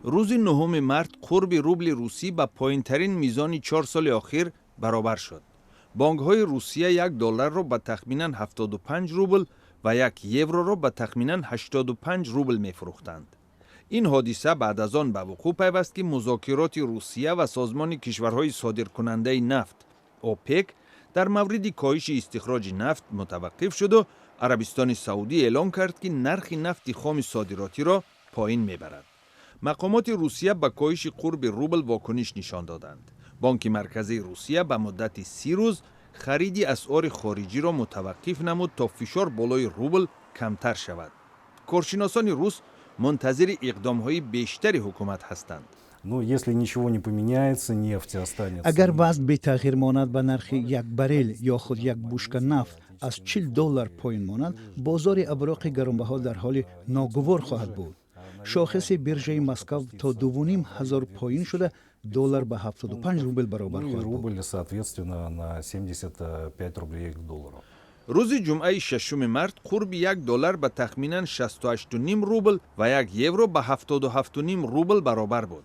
Рӯзи 9 март қурби рубли русӣ ба поинтарин мизони 4 соли охир баробар шуд. Бонкҳои Русия 1 долларро ба тахминан 75 рубл ва 1 евроро ба тахминан 85 рубл мефурӯхтанд. Ин ҳодиса баъд аз он ба вуқӯъ пайваст, ки музокироти Русия ва Созмони кишварҳои содиркунандаи нафт, ОПЕК, дар мавриди коҳиши истихроҷи нафт мутаваққиф шуду Арабистони Саудӣ эълон кард, ки нархи нафти хоми содиротиро поин мебарад. Мақомоти Русия ба коҳиши қурби рубл вокуниш нишон доданд. Бонки Марказии Русия ба муддати 30 рӯз хариди асъори хориҷиро мутаваққиф намуд, то фишор болои рубл камтар шавад. Коршиносони рус мунтазири иқдомҳои бештари ҳукумат ҳастанд. Но если ничего не поменяется, нефть останется. Агар вазъ бетағйир монад ва нархи як баррел ё худ як бушка нафт аз 40 доллар поин монад, бозори авроқи гаронбаҳо дар ҳоли ногувор хоҳад буд. Шохиси биржаи Москав то 2500 поин шуда, доллар ба 75 рубл баробар Ну и хоҳад буд. Рубль, соответственно, на 75 рублей к доллару. Рӯзи ҷумъаи 6 март қурби 1 доллар ба тахминан 68,5 рубл ва 1 евро ба 77,5 рубл баробар буд.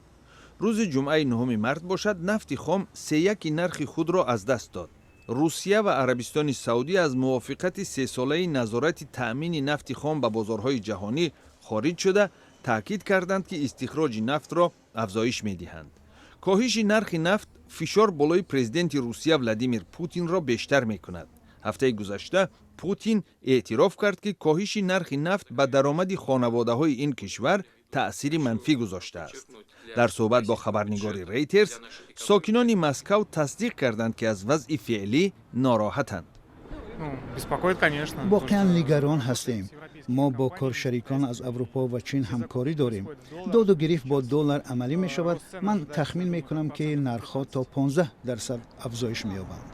Рӯзи ҷумъаи 9 март бошад, нафти хом сеяки нархи худро аз даст дод. Русия ва Арабистони Саудӣ аз мувофиқати сесолаи назорати таъмини нафти хом ба бозорҳои ҷаҳонӣ хориҷ шуда, таъкид карданд, ки истихроҷи нафтро афзоиш медиҳанд. Коҳиши нархи нафт фишор болои президенти Русия Владимир Путинро бештар мекунад. Ҳафтаи гузашта Путин эътироф кард, ки коҳиши нархи нафт ба даромади хонаводаҳои ин кишвар таъсири манфӣ гузоштааст. Дар суҳбат бо хабарнигори Рейтерс сокинони Москав тасдиқ карданд, ки аз вазъи феълӣ нороҳатанд. Ну, беспокоит, конечно. Воқеан нигарон ҳастем. Мо бо коршарикон аз Аврупо ва Чин ҳамкорӣ дорем. Доду гирифт бо доллар амалӣ мешавад. Ман тахмин мекунам, ки нархҳо то 15% афзоиш меёбанд.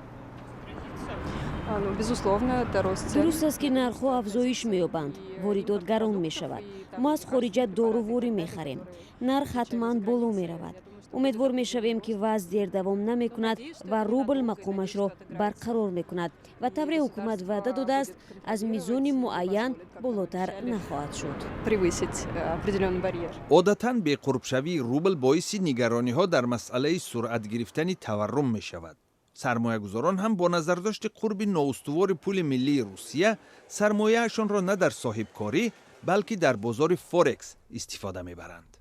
Ну, безусловно, это рост цен. Дуруст аст, ки нархҳо афзоиш меёбанд, воридот гарон мешавад. Мо аз хориҷа доруворӣ мехарем, нарх ҳатман боло меравад. Умедвор мешавем, ки вазъ дер давом намекунад ва рубл мақомашро барқарор мекунад ва тавре ҳукумат ваъда додааст, аз мизони муайян болотар нахоҳад шуд. Превысить определенный барьер. Одатан беқурбшавии рубл боиси нигарониҳо дар масъалаи суръат гирифтани таваррум мешавад. Сармоягузорон ҳам бо назардошти қурби ноустувори пули миллии Русия сармояашонро на дар соҳибкорӣ, балки дар бозори форекс истифода мебаранд.